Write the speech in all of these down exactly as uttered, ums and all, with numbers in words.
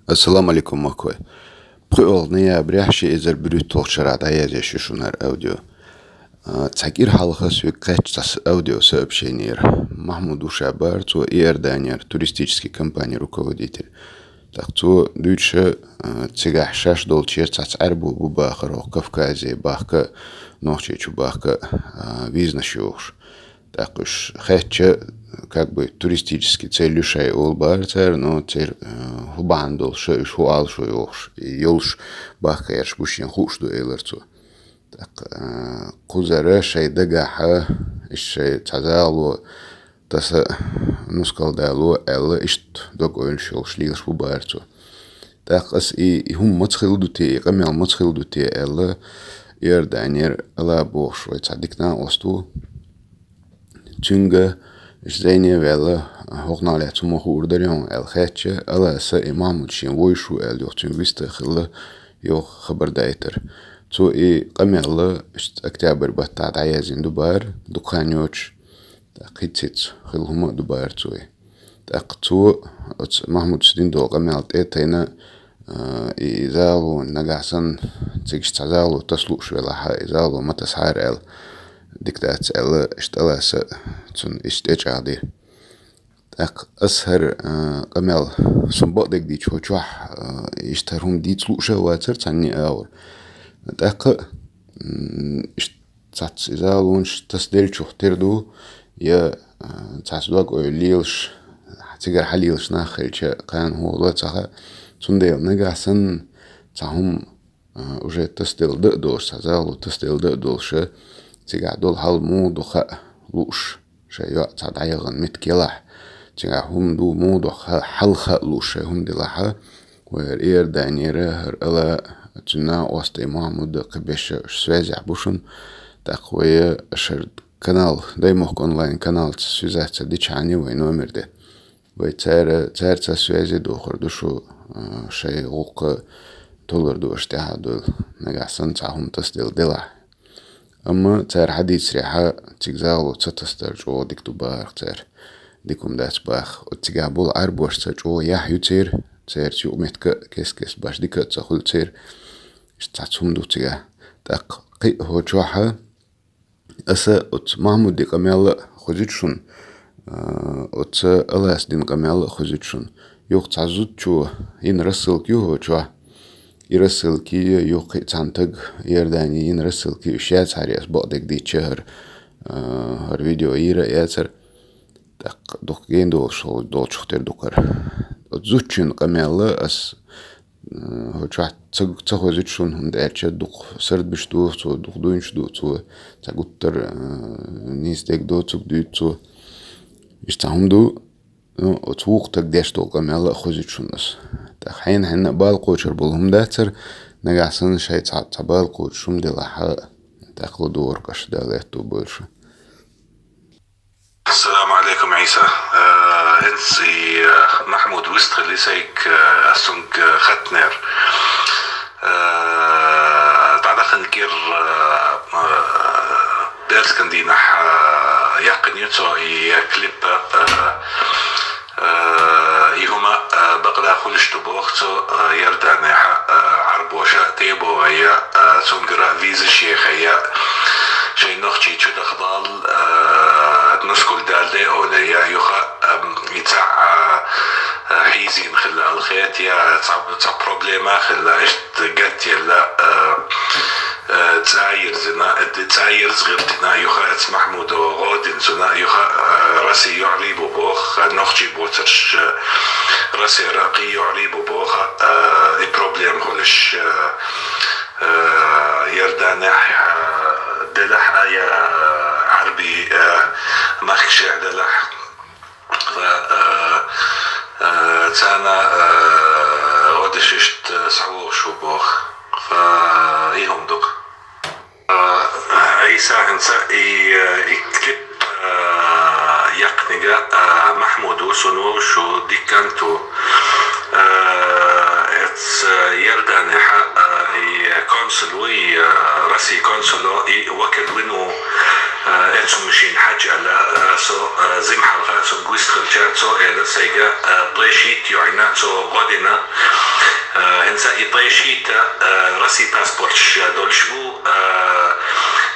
Ассаламу алейкум, махкой. ПхуьйолгӀа ноября ши эзар бирюттолгӀа шера дӀаяздеш ю шунара аудио. А, цхьа кӀира хьалха соьга кхаьчча цхьа аудио сообщение яр. Махьмуд ву ша бахар цо, Иорданера туристический компани руководитель. ТӀаккха цо дуьйцуш, а, цигахь шаьш долчу цхьацца Ӏаьрбо бу бахар хӀокху Кавказе бахка, Нохчийчу бахка, а, визнаш йохуш. ТӀаккха уьш хетча, как бы, туристический цель ю шайн олу бахар цара, но церан, э, хӀун бахьана долуш, уьш хӀун Ӏалашо йохуш, и йолуш бахкарш бу шена хууш ду, элира цо. ТӀаккха, э, кхузара шайн дагахь, иштта шайн цхьа загӀало таса нускал дало аьлла, иштта дог-ойланаш йолуш лелаш бу бахар цо. ТӀаккха ас и, и хӀума маца хилла ду те, и къамел маца хилла ду те аьлла, Иорданера Ала бохуш вай цхьа дика накъост ву. Цуьнга, иштта зӀене а ваьлла, хӀокхунах лаьцна хӀума хуур дара хьуна аьлла хаьттича, Аласа и Махьмуд шена вовзаш ву аьлла, юха цуьнга вист а хилла, юха хабар дайтира. Цо и къамел иштта октябрь баттахь дӀаяздина ду бахар, дукха хан йоцуш, тӀаккха хӀинца-хӀинца хилла хӀума а ду бахар цо и. ТӀаккха цо оцу Махьмудас дина долу къамел тӀе а тайна, а, и загӀало нагахь санна, цига цхьа загӀало таса лууш велахь, и загӀало ма тасахьара аьлла, дика дац аьлла, иштта Аласа цунна иштта тӀечӀагӀдира. ТӀаккха ас хӀара, а, къамел, суна бакъдерг дийцича, хӀокху чохь, а, иштта хӀара хӀума дийца лууш а вацара цхьанне а агӀор. ТӀаккха, м, иштта цхьацца и загӀалонаш тасаделлачух тера ду, я, а, цхьацца дог-ойла лелаш, цигара хьалелаш нах хилча, кхана хӀун хилла ца хаьа. Цундела нагахь санна цхьа хӀума, а, уже тасаделла дан а долуш, цхьа загӀало тасаделла дан а долуш, цигахь долу хьал муха ду хаа лууш, шайн йоӀ цхьа дӀаяхана меттиг елахь, цигахь хӀума ду муха ду ха-, хьал хаа лууш шайн хӀума делахь, вай хӀара Иорданера, хӀара Ала, цуьнан накъост и Махьмуд кхин беш уьш связехь бу шуна. ТӀаккха вай шара канал, Даймохк онлайн каналца связаться дичхьана вай номер де. Вай цара, цаьрца связе дохур ду шу, а, шайн гӀуллакх толур ду аша тӀаьхьа долу, нагахь санна цхьа хӀума тасаделла делахь. Амма цара хьадийцарехь, цига загӀало ца тасадар чӀогӀа дика ду бахарх цара. Дика хӀума дац баха. Оцу цигахь болу Ӏаьрбошца чӀогӀа яхь ю церан, церца юкъаметтиг а кест-кеста баш дика а ца хуьлу церан. Иштта цхьацца хӀума ду цигахь. ТӀаккха кхин а хӀокху чохь аса оцу Махьмуди къамел а хуьзуьйту шуна, а, оцу Аласа дина къамел а хуьзуьйту шуна. Юха цхьа зудчо йина рассылка ю хӀокху чохь. И рассылки юха кхин а цхьана таг Иордане йина рассылки, уьш яцахьара ас бакъдерг дийцича хӀара, а, хӀара видео йийр а яцара. ТӀаккха дукха гена долуш долчух тера ду хӀара. Оцу зудчун къамел а ас, а, хӀокху чохь ца, ца хуьзуьйту шуна, хӀунда аьлча дукха сардбеш ду цо, дукха дуйнаш ду цо, цхьа гуттар а, нийса дерг доцург дуьйцу цо. Иштта цхьа хӀума ду, Ну, оцу вукху таг деш долу къамел а хуьзуьйту шуна ас. ТӀаккха хьенан-хьенан а бала кхочур болу хӀума дацара, нагахь санна шайн цхьа, цхьа бала кхочуш хӀума делахь, тӀаккха ладогӀарг аша, Дала аьтто бойла шу. Ассаламу алейкум, Ӏийса. Э, хӀинца и, э, Махьмуд вистхилла сайга, э, ас цунга, э, хаттар. Э, дӀадахана кӀира, э, э, пӀераскан дийнахь, э, яьккхина ю цо и клип, э, э, и хӀума, э, бакъда хуьлуш ду боху цо, э, Иорданехь, э, Ӏарбоша тӀебогӀий, э, цуьнгара визаш ехий, шайн нохчий чудахбал, э, нускал далде олий, юха, эм, и цхьа, э, э, хьийзийна хилла алхет, я цхьа, цхьа проблема хилла, иштта гатъелла, э, э, цӀа йирзина, э, цӀа йирз гӀиртина, юха эц Махьмудо гӀо дина цунна, юха, э, Росси юьхьри бу боху, э, нохчий боцурш, э, Россера кхин юьхьри бу боху, э, и проблема хуьлуш, э, э, Иорданехь, э, делахь а, я Ӏарби, э, махкашехь делахь. Ва, э, э, царна, э, гӀо деш иштта схьавогӀуш ву боху. Ва, и хӀума ду-кх. Э, Ӏийса, хӀинца и, э, и клип, э, яьккхинарг, э, Махьмуд ву, цунна вовшашка дика кӀант ву. Э, эц, э, Иорданехь, э, и консул вуй, э, Росси консуло, и векал вина ву, э, эцу машин хьаьжча аьлла, э, со, э, зима хьалха цунга вистхилча, цо элира сайга, э, пхи шийтта йоӀийна, цо гӀо дина, ХӀинца и тӀай шийтта, а, Росси паспорташ долаш бу, а,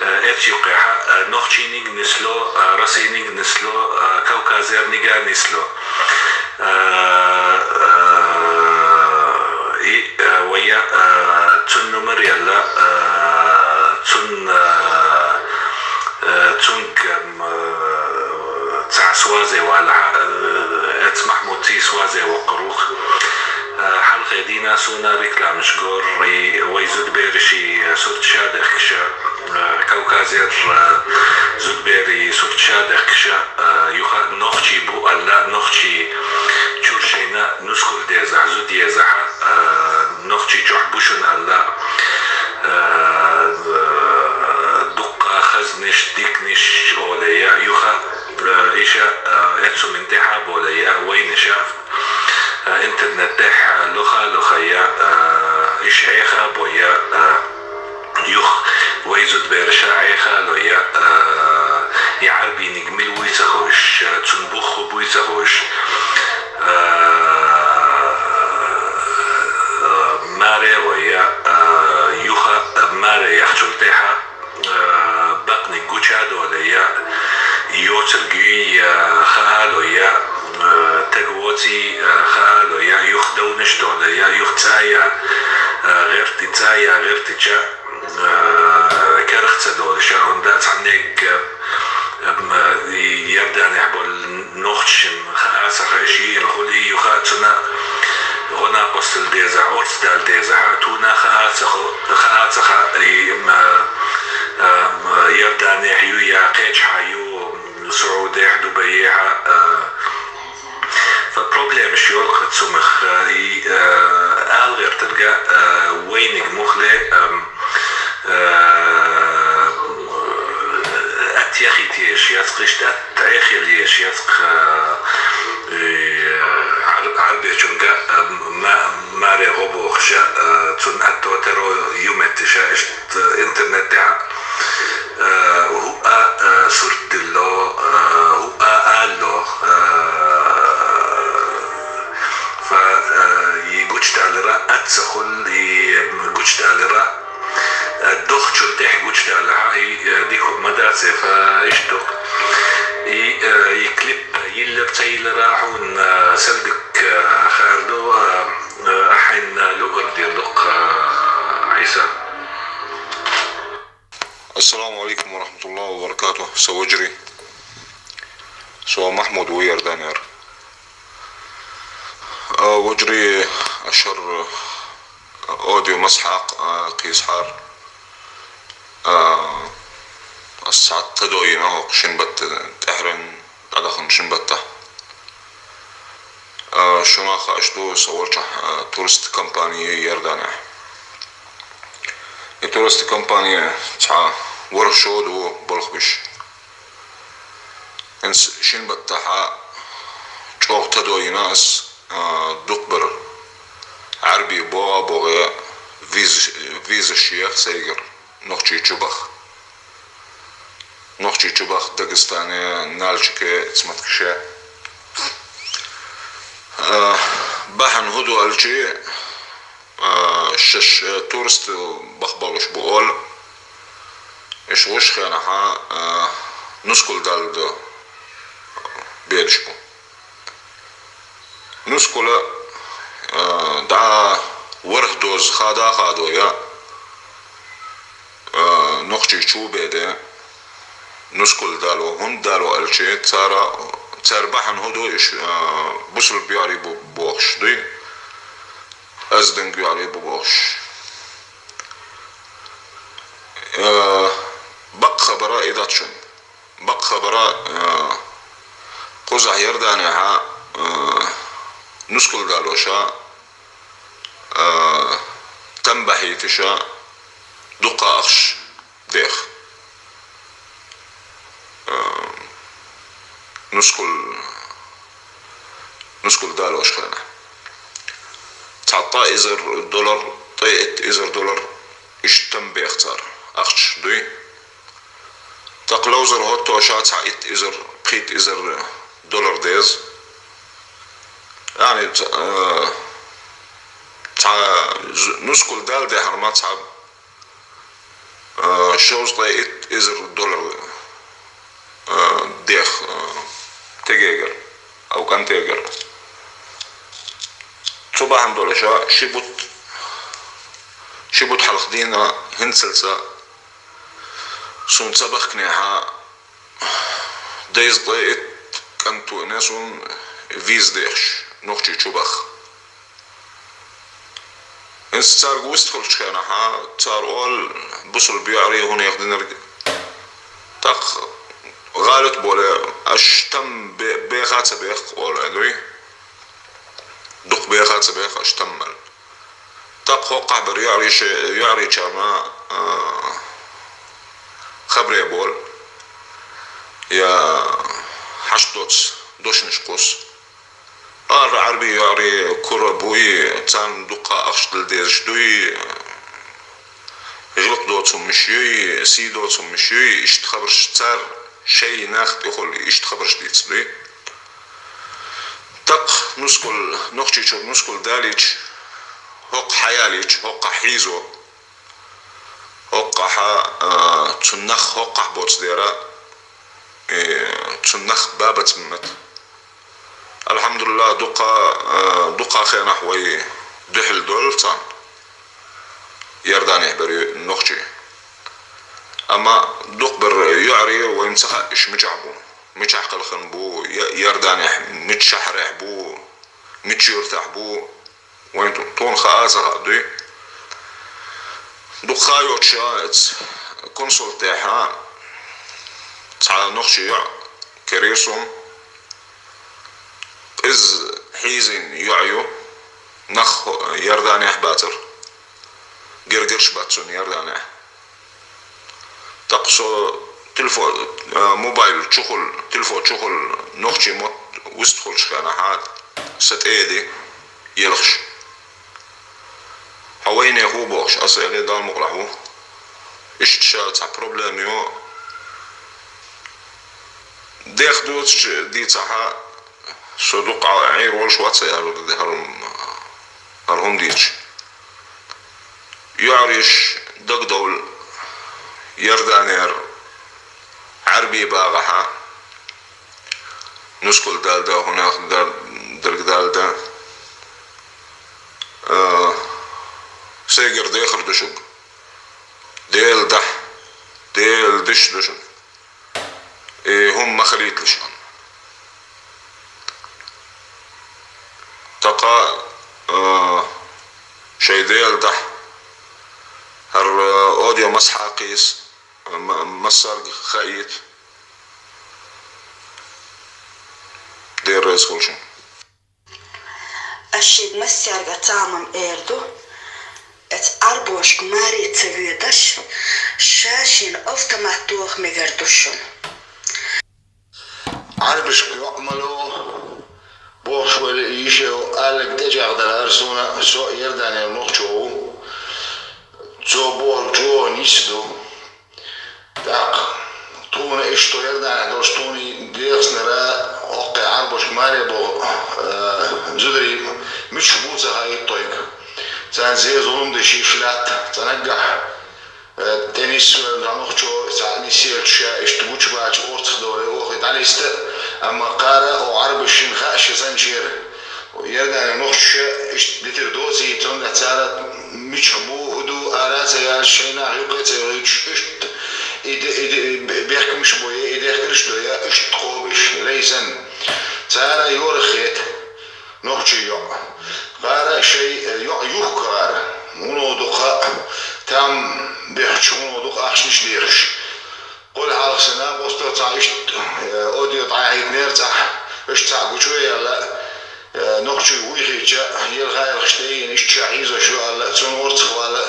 а, эцу юккъехьа, а, нохчийниг нисло, а, российниг нисло, а, кавказернига нисло. А, а, и, а, вайя, а, цун номер ялла, а, цун, а, а, цунг, ам, а, цхьа свазе валахьа, а, эц Махьмуд ций свазе воккхур вух. А, хьалхе дийнахьа суна рекламаш гор, и вай зудбераши сурт ша дехкаш, а, Кавказер, а, зудбери сурт ша дехкаш, а, юха нохчий бу алла, нохчий чуьра шайна нускал дезахь, зуда езахь, а, нохчий чохь бу шуна алла, а, дуккха хазниш, дикниш оле я, юха, а, иша, а, эцу мин тӀехьа боле я, вайниша, а, интернет тӀехь лоха, лоха я, а, иш Ӏеха бо я, а, юх вай зудберша Ӏеха ло я, а, и Ӏарбийниг мил вуй ца ховш, а, цун бух ху буй ца ховш, а, а, маре гӀо я, а, юха маре яхчул тӀехьа, а, бакъник гуча доле я, йоцург юй, а, хаало я, а, таг воци, а, хаало я, юх довнаш доле я, юх цая, а, гӀерти цая, гӀертича, а, керх ца доле ша, хӀунда цхьаннег, а, ам, и Иорданехь болу нохчашна хаа ца хаьа, шиъ хуьлий юха цуьнан гӀо накъостал дезахь, орца дала дезахь, туна хаа ца хо-, хаа ца хаьа, и, м, а, а, м, Иорданехь ю я кхечахьа ю, СаӀудехь, Дубайехьа, а, фа проблемаш йолу-кх цунах, а, и, а, ала гӀертарга, а, вайниг мухле, ам, а, ат яхийта езаш яц-кх, иштта ат Ӏехийла езаш яц-кх, а, и, Ӏар-, Ӏарбечунга, а, ма-, маре гӀо бохуша, а, цунна атто таро ю меттиша, иштта интернет тӀехь, а, хӀуъа, а, сурт дилло, а, хӀуъа алло, а, фа, а, и гучдалара ат ца хуьлу, и гучдалара, а, дохчул тӀехь гучдалахьа, и, а, дика хӀума дац, фа иштта ду-кх. И, а, и клип йиллар ца йиллара хьуна, а, сел дика, а, хаар ду, а, а, ахьа хьайна луъург дийр ду-кх, а, Ӏийса. Ассаламу алейкум ва рахматуллахи ва баракатух, са вежарий. Со Махьмуд ву, Иорданера. А, вежарий, аш хӀара аудио маса хьакха, а, кхийсахьара. А, ас цхьа тадо йина хӀокху шина баттахь, тӀаьхьаран дӀадахана шина баттахь. А, шуна хууш ду, со волчохь, а, турист компани ю Иорданехь. И турист компани цхьа ворхӀ шо ду болх беш. ХӀинца шина баттахь чӀогӀа тадо йина ас, а, дукхахберш Ӏарбий богӀа а богӀий, виза, визаш еха сайгара Нохчийчу баха. Нохчийчу баха Дагестане, Нальчике, Цматкише. А, бахьана хӀун ду аьлча, а, шаьш, а, турист баха болуш бу олу. Иштта гӀуш хенахь, а, нускал далла ду, белаш бу. Нускал, а, дӀа ворхӀ доза хада а хадо я, а, Нохчийчу беде, нускал дало, хӀунда дало аьлча, цара, цара бахьана хӀун ду, иш, а, бусулба йоӀарий бу бохуш дуй, азданг йоӀарий бу бохуш. А, бакъ хабара и дац шуна. Бакъ хабара, а, кхузахь Иорданехь, а, нускал далоша, а, там бахьийтиша дукха ахча деха. А, нускал, нускал далош хенахь. Цхьа ткъа эзар доллар, ткъе итт эзар доллар, иштта там беха цара, ахча дуй. ТӀаккха ловзар хӀоттоша цхьа итт эзар, пхийтта эзар доллар деза. Яъни, ца-, а, цхьа З-, нускал дала дехьар ма цхьаб, а, шовзткъе итт эзар доллар, а, дех, а, тегегара, ав кӀантегара. Цу бахьан долаш ши бутт, ши бутт хьалха дийна хӀинцалца сона ца бахканехьа, дезткъе итт кӀант веана сона виза дехаш, Нохчийчу баха. ХӀинца царга вистхилча хенахьа, цар оал, бусалба йоӀарий, хӀунех динарг. ТӀаккха гӀалат боле, аш там бе-, беха ца бех, оал, дуй? Дукха беха ца бех аш таммал. ТӀаккха хӀоккхахь бар йоӀарий ше-, йоӀарийчарна, а, хабаре бола, я хьашт доц дошнаш кхус. Ара Ӏарбий йоӀарий кура буй, царна дукха ахча дала дезаш дуй, гӀиллакх доцу хӀумнаш юй, сий доцу хӀумнаш юй, иштта хабарш цар шай нах тӀехула иштта хабарш дийца дуй. ТӀаккха нускал, Нохчийчуьра нускал далийча, хӀокху хьаялийча, хӀоккхахь хьийзо, хӀоккхахьа, а, цунах хӀоккхахь боцу дера, э, цунах бабац мимат. Алхьамдулиллах, дукха, а, дукха хенахь вай дуьхьал долу царна. Иорданехь бара ю-, нохчий. Амма дукха бара йоӀарий вайна ца хаьа, уьш мичахь бу, мичахь кхелхина бу, Я-, Иорданехь мича шахьарехь бу, мича юьртахь бу. Вайн ту-, тхуна хаа а ца хаьа дуй. Дукха ха йоцуш а, эц консулт тӀехьа цхьа нохчий йоӀ карийра суна. Иза хьийзийна йоӀ ю, нах Иорданехь бацара. Гергарш бац цунна Иорданехь. ТӀаккха со телефон, а, мобайл чухула, телефон чухула нохчий мотт вистхуьлучу хенахьа, сан тӀе а ди, елхаш. Хьо вайнех ву бохуш, аса элира, Далла мукъалахь ву. Иштта ша цхьа проблема ю. Дех доцуш дийцахьа, со дукха Ӏийр волуш вац, яра, хӀара, хӀара хӀума дийцаш. ЙоӀарий дагадовла Иорданера Ӏарбий багӀахьа, нускал дала дан, хӀунех дар-, дерг дала дан. А, сайгара дехар ду шуьга. Дела дахьа, Дела диш ду шуьга. И хӀума ма хилийталаш аьлла. ТӀаккха, а, шайн Дела дахьа, хӀара, а, аудио массахьа кхийса, ма-, массарга хаийта. Дела реза хуьлда шуна. Ас шуьга массаьрга цхьа хӀума эр ду. Эцу Ӏарбошка маре ца воьдуш, ша шена автомат тоха мегар ду шуна. Ӏарбашка йоӀ ма ло, бохуш вай йиша алларг тӀечӀагӀдалара суна, со Иорданера нохчо ву. Цо бохург чӀогӀа нийса ду. ТӀаккха тхуна иштта Иорданехь долуш, тхуна дехаснера хӀокху Ӏарбошка маре боху, э, зударий мичахь бу ца хаийта тхоьга. Царна зен зулам деш йиш лаьтта, цхьа наггахь, э, тӀе нисвелла нохчо, цхьаъ нисъелча ша иштта гучубаьлча орцах довлий оха дӀалиста, амма кхара оха Ӏарбаша шина хаьа шен санначеран. Иорданера нохчаша иштта дитар доций, цундела цара мичахь бу, хӀун ду, ара а ца яьлча, шайн нах юкъа а ца йохуьйтуш, иштта и де-, и де-, бехкамаш а бой, и дехкарш а дой, иштта кхобуш, лай санна. Цара йорах хета нохчий йоӀ. Кхара шайн йоӀ юхкара, вуно дукха там бехча, вуно дукха ахчанаш дехаш. Кхул хьалха сан накъосто цхьа иштта, э, аудио дӀахьийтинера цхьа, иштта цхьаъ гучу а яьлла, э, нохчий вуй хетча, елха-елхаш тӀе а йина, иштта ша хьийзош ю аьлла, цунна орцах ваьлла,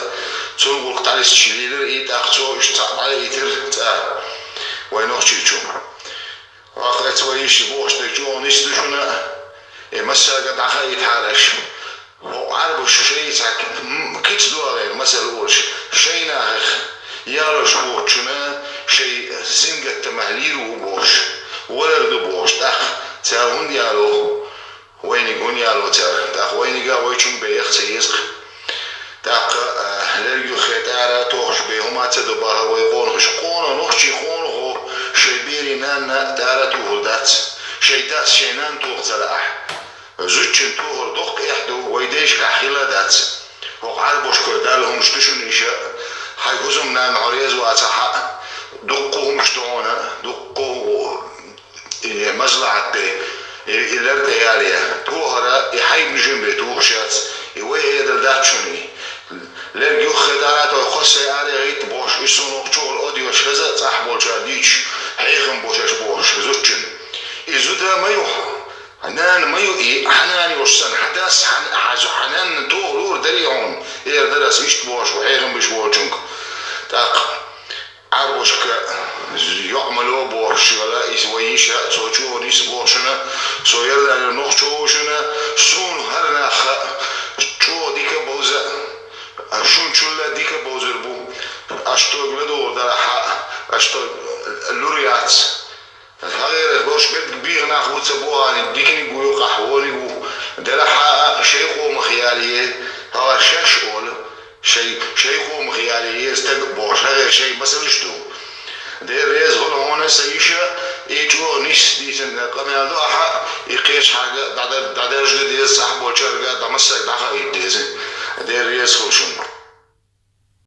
цунна гӀуллакх дӀалисташ лелира, и тӀаккха цо иштта цхьаъ дӀалаийтира цӀа вай Нохчийчу. Ваккха, эцу вай йиша бохуш дерг чӀогӀа нийса ду шуна, э, массаьрга дӀахаийтахьара аша. ХӀокху Ӏарбаша шайн цхьа, м, кица догӀу, масала олуш, шайн нахах ялош воцучунна шайн сингаттамехь лийр ву бохуш, валар ду бохуш, тӀаккха цара хӀунда яло, вайниг хӀунда яло цара, тӀаккха вайнига вайчунга бен яха ца еза-кх. бахар вай къонахаша. Къонах, нохчий къонахо шоай берий нанна тӀара а тохар дац. Шоай дас шоай нанна тоха ца лаахь. Зудчун тохар доккха эхь ду, вай дайшкахь хилла а дац. ХӀокху Ӏарбошкара даьлла хӀумаш ду шуна иша, хьайн хӀусамнана хьо реза вацахь а, дуккха хӀумаш ду хьуна, дуккха э, мазлахьат бе, э, и лер тӀе яле, тохара, и хьайбанаш бен тухуш яц, и вай Ӏедал дац шуна и. Лерг юххе дӀа а той, кхоссай аре гӀайта бохуш, и суна чухула одоьжуш хеза а цӀахь болчара дийцуш, хьехам бу шаьш бохуш, зудчун. И зуда ма ю хьан, нана ма ю и, хьан нана йолуш санна, хьан дас, хьан, хьан, хьан нанна тоха лур дарий хьуна, эр дара ас иштта бохуш, хьехам беш волчуьнга. ТӀаккха Ӏарбошка йоӀ ма ло бохуш йола, иза вай йиша, цо чӀогӀа нис боху шуна, со ярдалла нохчо ву шуна, суна хӀара нах чӀогӀа дика бовза, шун чулла дика бовзар бу. Аш тойга ладогӀар дарахь а, аш той лур яц. ХӀара борш берг бийха нах бу ца боху, диканиг ву юкъахь, вониг ву. Делахь а шайн къомах ялае, хӀара шаьш олу. Шай, шай къомах яле еза стаг бохуш, хӀара шай масалш ду. Дера реза хуьлу хьуна, сан йиша, и чӀогӀа нисса дийцина къамел ду ахьа, и кхечахьарга дӀадар-, дӀадаржа дан деза, цӀахь болчаьрга дӀа массаьрга дӀахаийта деза. Дера реза хуьлу шуна.